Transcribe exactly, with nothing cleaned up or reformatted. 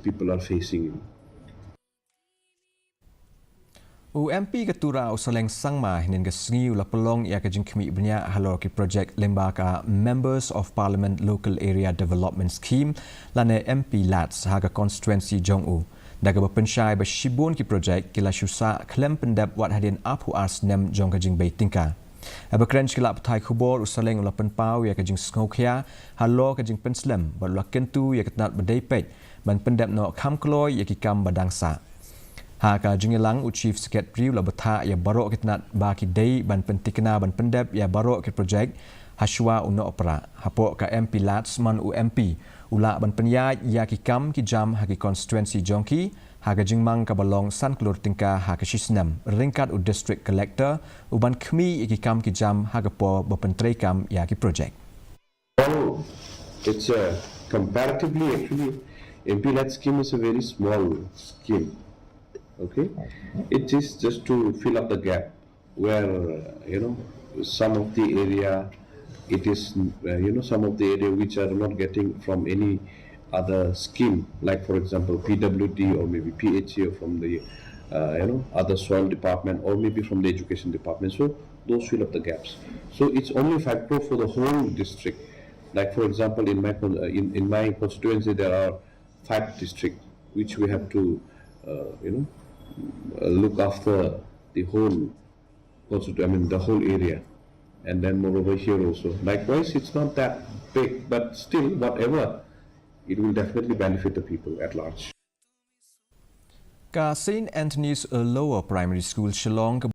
people are facing. U M P ka Tura u Saleng Sangma hynnin ka sngi u la pynlong ïa ka jingkhmih bniah halor ki projek lyngba ka Members of Parliament Local Area Development Scheme lane M P LADS ha ka constituency jong u. Da kaba pynshai ba shibun ki projek ki la shu sah khlem pyndep wat hadien arphew ar snem jong ka jingbei tyngka. Haba kren sha ki lad pathai khubor u Saleng u la pynpaw ïa ka jingsngewkhia halor ka jingpynslem bad u la kyntu ïa ka tnat ba dei peit ban pyndep noh kham kloi ïa ki kam ba dang sah. Ha ka jingïalang u Chief Secretary u la bthah ïa baroh ki tnat ba ki dei ban pyntikna ban pyndep ïa baroh ki projek hashwa u noh pra. Hapoh ka M P LADS man u M P u lah ban pynïaid ïa ki kam ki jam ha ki constituency jong ki ha ka jingmang kaba long san klur tyngka ha ka shisnem ryngkat u District Collector u ban khmih ïa ki kam ki jam ha ka por ba pyntreikam ïa ki projek. Well, it's a comparatively actually M P LADS scheme is a very small scheme. Okay, it is just to fill up the gap where uh, you know some of the area it is uh, you know some of the area which are not getting from any other scheme, like for example P W D or maybe P H E or from the uh, you know other soil department or maybe from the education department. So those fill up the gaps. So it's only five crore for the whole district. Like for example, in my con- uh, in, in my constituency there are five districts which we have to uh, you know uh, look after the whole constitu- I mean the whole area, and then moreover here also. Likewise, it's not that big, but still, whatever, it will definitely benefit the people at large. Ka Saint Anthony's Lower Primary School Shillong